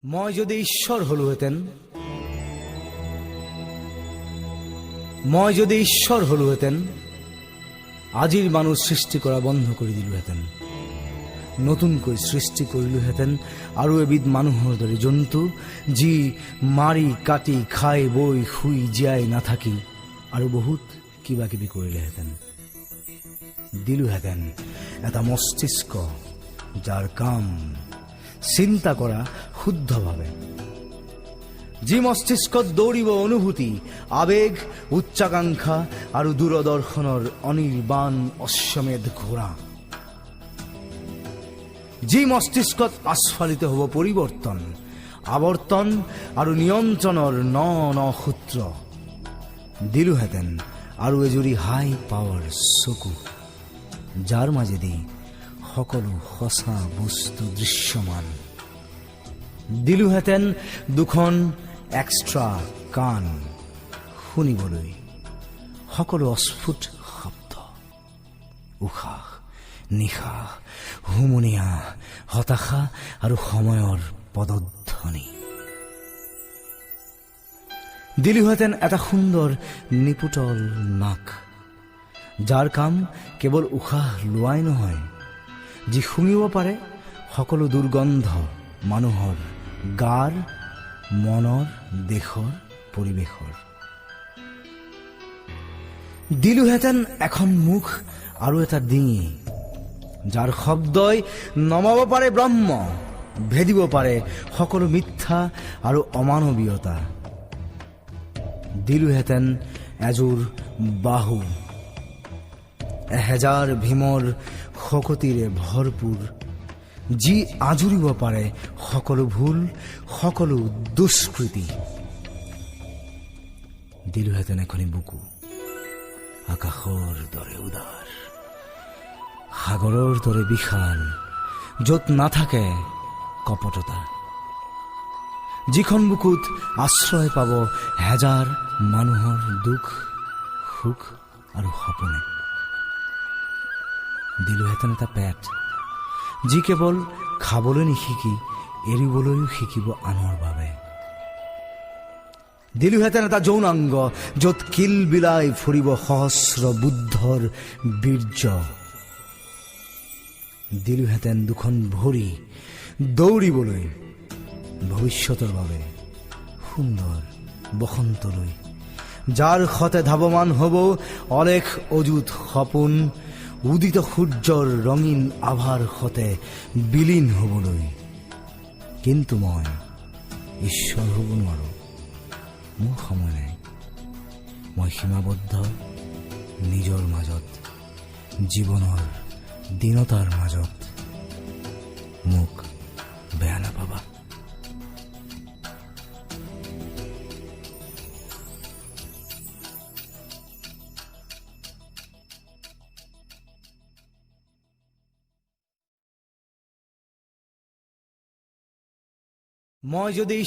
মই যদি ঈশ্বৰ হলোহেঁতেন, মই যদি ঈশ্বৰ হলোহেঁতেন, আজিৰ মানুহ সৃষ্টি কৰা বন্ধ কৰি দিলোহেঁতেন। নতুনকৈ সৃষ্টি কৰিলোহেঁতেন আৰু এবিধ মানুহৰ দৰে জন্তু, যি মাৰি কাটি খাই বৈ শুই জীয়াই নাথাকি আৰু বহুত কিবা কিবি কৰিলেহেঁতেন। দিলোহেঁতেন এটা মস্তিষ্ক, যাৰ কাম চিন্তা কৰা শুদ্ধভাৱে, যি মস্তিষ্কত দৌৰিব অনুভূতি, আৱেগ, উচ্চাকাংক্ষা আৰু দূৰদৰ্শনৰ অনিৰ্বাণ অশ্বমেধ ঘোঁৰা, যি মস্তিষ্কত আস্ফালিত হ'ব পৰিৱৰ্তন, আৱৰ্তন আৰু নিয়ন্ত্ৰণৰ ন ন সূত্ৰ। দিলোহেঁতেন আৰু এজুৰি হাই পাৱাৰ চকু, যাৰ মাজেদি সকলো সঁচা বস্তু দৃশ্যমান। দিলোহেঁতেন দুখন এক্সট্ৰা কাণ, শুনিবলৈ সকলো অস্ফুট শব্দ, উশাহ নিশাহ, হুমুনিয়া, হতাশা আৰু সময়ৰ পদধ্বনি। দিলোহেঁতেন এটা সুন্দৰ নিপুটল নাক, যাৰ কাম কেৱল উশাহ লোৱাই নহয়, যি শুঙিব পাৰে সকলো দুৰ্গন্ধ মানুহৰ গাৰ, মনৰ, দেশৰ, পৰিৱেশৰ। দিলোহেঁতেন এখন মুখ আৰু এটা ডিঙি, যাৰ শব্দই নমাব পাৰে ব্ৰহ্ম, ভেদিব পাৰে সকলো মিথ্যা আৰু অমানৱীয়তা। দিলোহেঁতেন এযোৰ বাহু, এহেজাৰ ভীমৰ শকতিৰে ভৰপূৰ, যি আঁজুৰিব পাৰে সকলো ভুল, সকলো দুষ্কৃতি। দিলোহেঁতেন এখনি বুকু, আকাশৰ দৰে উদাৰ, সাগৰৰ দৰে বিশাল, য'ত নাথাকে কপটতা, যিখন বুকুত আশ্ৰয় পাব হেজাৰ মানুহৰ দুখ, সুখ আৰু সপোনে। দিলোহেঁতেন এটা পেট, যি কেৱল খাবলৈ নিশিকি এৰিবলৈও শিকিব আনৰ বাবে। দিলোহেঁতেন এটা যৌনাংগ, য'ত কিলবিলাই ফুৰিব সহস্ৰ বুদ্ধৰ বীৰ্য। দিলোহেঁতেন দুখন ভৰি, দৌৰিবলৈ ভৱিষ্যতৰ বাবে, সুন্দৰ বসন্তলৈ, যাৰ সতে ধাৱমান হ'ব অলেখ অযুত সপোন, উদিত সূৰ্যৰ ৰঙীন আভাৰ সতে বিলীন হ'বলৈ। কিন্তু মই ঈশ্বৰ হ'ব নোৱাৰোঁ, মোৰ সময় নাই। মই সীমাবদ্ধ নিজৰ মাজত, জীৱনৰ দীনতাৰ মাজত। মোক বেয়া নাপাবা। মই যদি